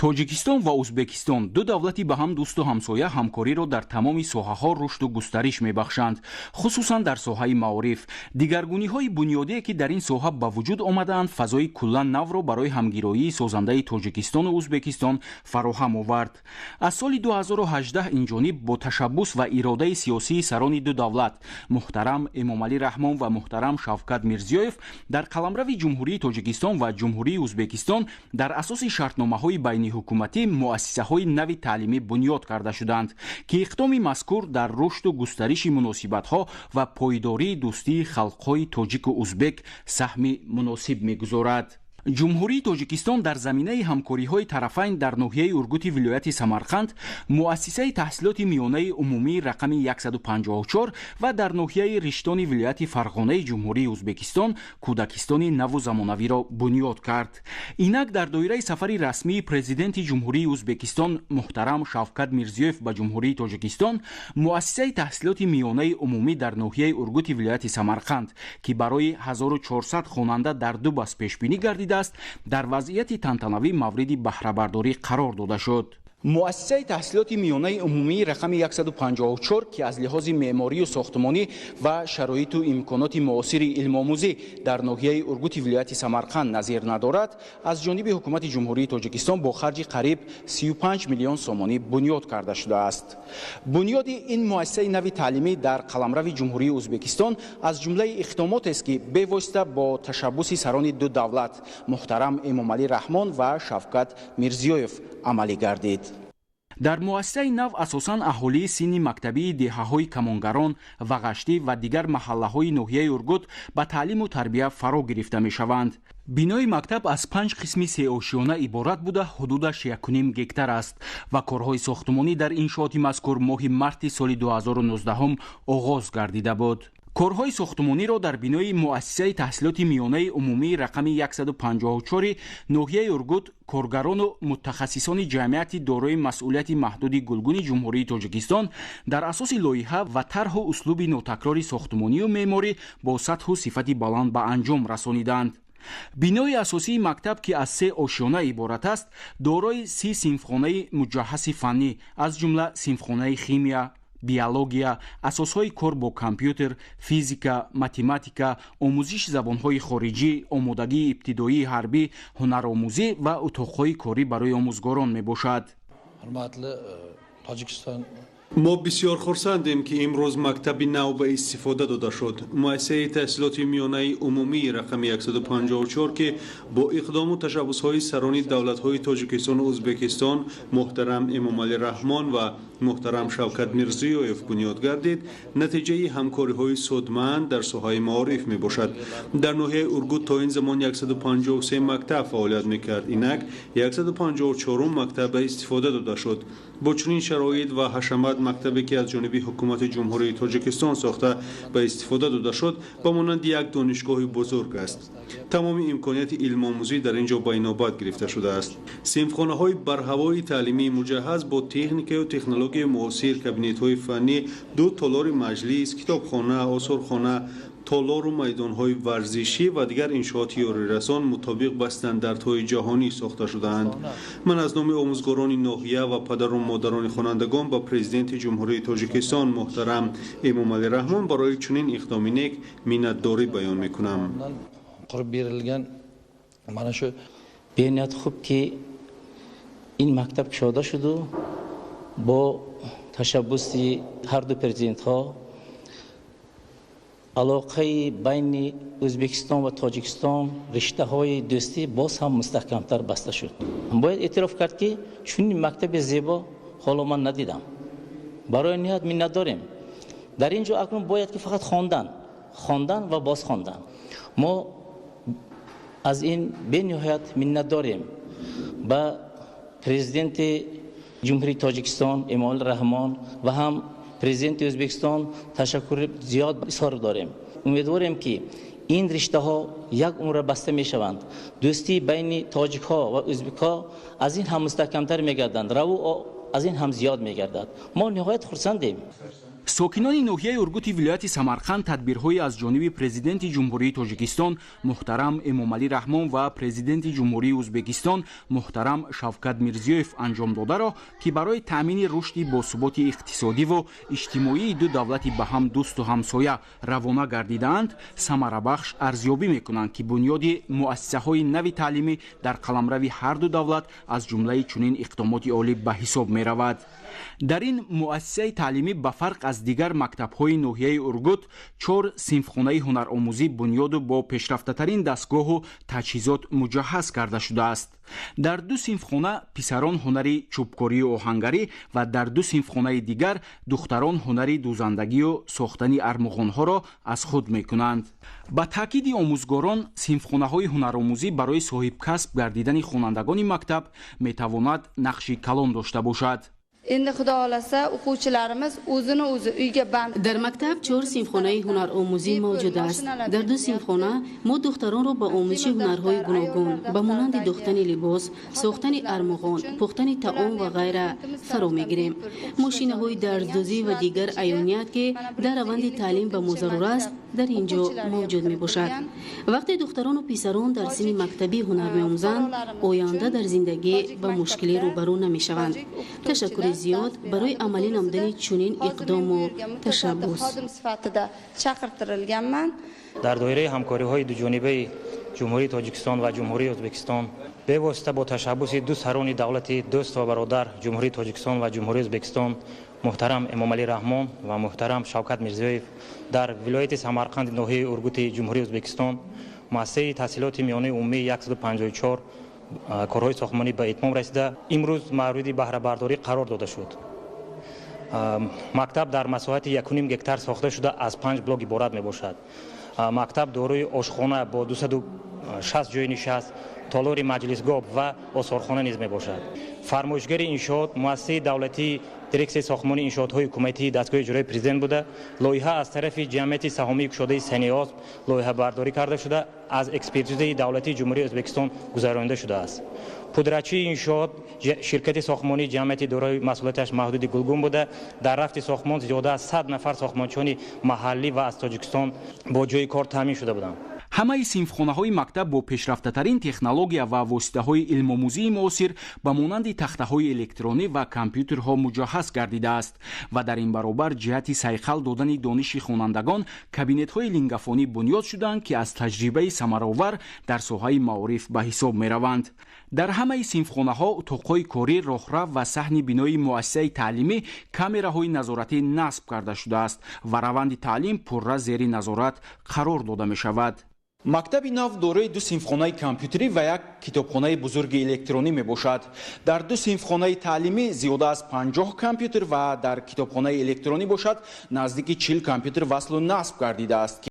Тоҷикистон ва Узбекистон ду давлати ба ҳам дӯсту ҳамсоя ҳамкориро дар тамоми соҳаҳо рушду густариш мебахшанд, хусусан дар соҳаи маориф. Дигаргуниҳои бунёдие, ки дар ин соҳа ба вуҷуд омадаанд, фазои куллан навро барои ҳамгироии созандаи Тоҷикистону Узбекистон фароҳам овард. Аз соли 2018 инҷониб бо ташаббус ва иродаи сиёсии сарони ду давлат, муҳтарам Эмомалӣ Раҳмон ва муҳтарам Шавкат Мирзиёев, дар қаламрави Ҷумҳурии Тоҷикистон ва Ҷумҳурии Узбекистон дар асоси шартномаҳои байниҳукуматӣ муассисаҳои нави таълимӣ бунёд карда шуданд, ки иқдоми мазкур дар рушду густариши муносибатҳо ва пойдории дӯстии халқҳои тоҷику узбек саҳми муносиб мегузорад. Ҷумҳурии Тоҷикистон дар заминаи ҳамкориҳои тарафайн дар ноҳияи Ургути вилояти Самарқанд муассисаи таҳсилоти миёнаи умумии рақами 154 ва дар ноҳияи Риштони вилояти Фарғонаи Ҷумҳурии Узбекистон кӯдакистони наву замонавиро бунёд кард. Инак, дар доираи сафари расмии президенти Ҷумҳурии Узбекистон муҳтарам Шавкат Мирзиёев ба Ҷумҳурии Тоҷикистон муассисаи таҳсилоти миёнаи умумӣ дар ноҳияи Ургути вилояти Самарқанд, ки барои 1400 хонанда дар ду бас пешбинӣ гардида, дар вазъияти тантанавӣ мавриди баҳрабардорӣ қарор дода шуд. Муассисаи таҳсилоти миёнаи умумии рақами 154, ки аз лиҳози меъморию сохтмонӣ ва шароиту имконоти муосири илмомӯзӣ дар ноҳияи Ургути вилояти Самарқанд назир надорад, аз ҷониби ҳукумати Ҷумҳурии Тоҷикистон бо харҷи қариб 35 миллион сомонӣ бунёд карда шудааст. Бунёди ин муассисаи нави таълимӣ дар қаламрави Ҷумҳурии Узбекистон аз ҷумлаи иқдомотест, ки бевосита бо ташаббуси сарони ду давлат, муҳтарам Эмомалӣ Раҳмон ва Шавкат Мирзиёев, амалӣ гардид. Дар муассисаи нав асосан аҳолии синни мактабии деҳаҳои Камонгарон, Вағаштӣ ва дигар маҳаллаҳои ноҳияи Ургут ба таълиму тарбия фаро гирифта мешаванд. Бинои мактаб аз панҷ қисми сеошиёна иборат буда, ҳудудаш 1,5 гектар аст ва корҳои сохтмонӣ дар иншооти мазкур моҳи марти соли 2019 оғоз гардида буд. Корҳои сохтмониро дар бинои муассисаи таҳсилоти миёнаи умумии рақами 154 ноҳияи Ургут коргарону мутахассисони ҷамъияти дорои масъулияти маҳдуди Гулгуни Ҷумҳурии Тоҷикистон дар асоси лоиҳа ва тарҳу услуби нотакрори сохтмонию меъморӣ бо сатҳу сифати баланд ба анҷом расониданд. Бинои асосии мактаб, ки аз се ошёна иборат аст, дорои 30 синфхонаи муҷаҳҳаси фаннӣ, аз ҷумла синфхонаи химия, биология, асосҳои кор бо компютер, физика, математика, омӯзиши забонҳои хориҷӣ, омодагии ибтидоии ҳарбӣ, ҳунаромӯзӣ ва утоқҳои корӣ барои омӯзгорон мебошад. Ҳурматли Tojikiston Мо бисёр хурсандем, ки имрӯз мактаби нав ба истифода дода шуд. Муассисаи таҳсилоти миёнаи умумии рақами 154, ки бо иқдому ташаббусҳои сарони давлатҳои Тоҷикистону Узбекистон, муҳтарам Эмомалӣ Раҳмон ва муҳтарам Шавкат Мирзиёев, бунёд гардид, натиҷаи ҳамкориҳои судманд дар соҳаи маориф мебошад. Дар ноҳияи Ургут то ин замон 153 мактаб фаъолият мекард, инак 154 мактаб ба истифода дода шуд. Бо чунин шароит ва ҳашамат мактабе, ки аз ҷониби ҳукумати Ҷумҳурии Тоҷикистон сохта ба истифода дода шуд, ба монанди як донишгоҳи бузург аст. Тамоми имконияти илмомӯзӣ дар ин ҷо ба инобат гирифта шудааст: синфхонаҳои барҳавои таълимии муҷаҳҳаз бо техникаю технологияи муосир, кабинетҳои фаннӣ, ду толори маҷлис, китобхона, осорхона, толору майдонҳои варзишӣ ва дигар иншооти ёрирасон мутобиқ ба стандартҳои ҷаҳонӣ сохта шудаанд. Ман аз номи омӯзгорони ноҳия ва падару модарони хонандагон ба президенти Ҷумҳурии Тоҷикистон муҳтарам Эмомалӣ Раҳмон барои чунин иқдоми нек миннатдорӣ баён мекунам. Qurib berilgan mana shu Бениҳоят хуб, ки ин мактаб кушода шуду бо ташаббуси ҳарду президентҳо алоқаи байни Ӯзбекистон ва Тоҷикистон, риштаҳои дӯстӣ боз ҳам мустаҳкамтар баста шуд. Бояд эътироф кард, ки чунин мактаби зебо ҳоло ман надидам. Барои ниҳоят миннатдорем. Дар ин ҷо акнун бояд ки фақат хондан, хондан ва боз хондан. Мо аз ин бениҳоят миннатдорем, ба президенти Ҷумҳурии Тоҷикистон Эмомалӣ Раҳмон ва ҳам президенти Ӯзбекистон ташаккури зиёд изҳор дорем. Умедворем, ки ин риштаҳо як умра баста мешаванд, дӯстии байни тоҷикҳо ва ӯзбекҳо аз ин ҳам мустаҳкамтар мегарданд, раву аз ин ҳам зиёд мегардад. Мо ниҳоят хурсандем. Сокинони ноҳияи Ургути вилояти Самарқанд тадбирҳои аз ҷониби Президенти Ҷумҳурии Тоҷикистон муҳтарам Эмомалӣ Раҳмон ва Президенти Ҷумҳурии Ӯзбекистон муҳтарам Шавкат Мирзиёев анҷом додаро, ки барои таъмини рушди босуботи иқтисодиву иҷтимоии ду давлати ба ҳам дӯсту ҳамсоя равона гардидаанд, самарабахш арзёбӣ мекунанд, ки бунёди муассисаҳои нави таълимӣ дар қаламрави ҳар ду давлат аз ҷумлаи чунин иқдомоти олӣ ба ҳисоб меравад. Дар ин муассисаи таълимӣ ба фарқ аз дигар мактабҳои ноҳияи Ургут чор синфхонаи ҳунаромӯзӣ бунёду бо пешрафтатарин дастгоҳу таҷҳизот муҷаҳҳаз карда шудааст. Дар ду синфхона писарон ҳунари чӯбкорию оҳангарӣ ва дар ду синфхонаи дигар духтарон ҳунари дӯзандагию сохтани армуғонҳоро аз худ мекунанд. Ба таъкиди омӯзгорон, синфхонаҳои ҳунаромӯзӣ барои соҳибкасб гардидани хонандагони мактаб метавонад нақши калон дошта бошад. Endi Xudo xohlasa, o'quvchilarimiz o'zini o'zi uyga band. Дар мактаб чор синфхонаи ҳунаромӯзӣ мавҷуд аст. Дар ду синфхона мо духтаронро ба омӯзиши ҳунарҳои гуногун, ба монанди духтани либос, сохтани армуғон, пухтани таом ва ғайра фаро мегирем. Мошинаҳои дарздӯзӣ ва дигар аёният, ки дар раванди таълим ба мо зарур аст, дар ин ҷо мавҷуд мебошад. Вақте духтарону писарон дар синни мактабӣ ҳунар меомӯзанд, оянда дар зиндагӣ ба мушкилӣ рӯбарӯ намешаванд. Ташаккури зиёд барои амалӣ намудани чунин иқдому ташаббус. Xodim sifatida chaqirtirilganman. Дар доираи ҳамкориҳои дуҷонибаи Ҷумҳурии Тоҷикистон ва Ҷумҳурии Ӯзбекистон, бевосита бо ташаббуси ду сарони давлати дӯст ва бародар, Ҷумҳурии Тоҷикистон ва Ҷумҳурии Ӯзбекистон, муҳтарам Эмомалӣ Раҳмон ва муҳтарам Шавкат Мирзиёев, дар вилояти Самарқанди ноҳияи Ургути Ҷумҳурии Ӯзбекистон муассисаи таҳсилоти миёнаи умумии 154 корҳои сохтмонӣ ба итмом расида, имрӯз мавриди баҳрабардорӣ қарор дода шуд. Мактаб дар масоҳати 1,5 гектар сохта шуда, аз панҷ блок иборат мебошад. Мактаб дорои ошхона бо 260 ҷойи нишаст, толори маҷлисгоҳ ва осорхона низ мебошад. Фармоишгари иншоот муассисаи давлатии дирексияи сохтмони иншоотҳои ҳукуматии дастгоҳи иҷроии президент буда, лоиҳа аз тарафи ҷамъияти саҳомии кушодаи Саниосб лоиҳабардорӣ карда шуда, аз экспертизаи давлатии Ҷумҳурии Ӯзбекистон гузаронида шудааст. Пудрачии иншоот ширкати сохтмонии ҷамъияти дорои масъулияташ маҳдуди Гулгун буда, дар рафти сохтмон зиёда аз 100 нафар сохтмончиёни маҳаллӣ ва аз Тоҷикистон бо ҷойи кор таъмин шуда буданд. Ҳамаи синфхонаҳои мактаб бо пешрафтатарин технология ва воситаҳои илмомӯзии муосир, ба монанди тахтаҳои электронӣ ва компютерҳо муҷаҳҳаз гардидааст ва дар ин баробар ҷиҳати сайқал додани дониши хонандагон кабинетҳои лингафонӣ бунёд шуданд, ки аз таҷрибаи самаровар дар соҳаи маориф ба ҳисоб мераванд. Дар ҳамаи синфхонаҳо, утоқҳои корӣ, роҳрав ва саҳни бинои муассисаи таълимӣ камераҳои назоратӣ насб карда шудааст ва раванди таълим пурра зери назорат қарор дода мешавад. Мактаби нав дорои ду синфхонаи компютерӣ ва як китобхонаи бузурги электронӣ мебошад. Дар ду синфхонаи таълимӣ зиёда аз 50 компютер ва дар китобхонаи электронӣ бошад, наздики 40 компютер васлу насб гардидааст.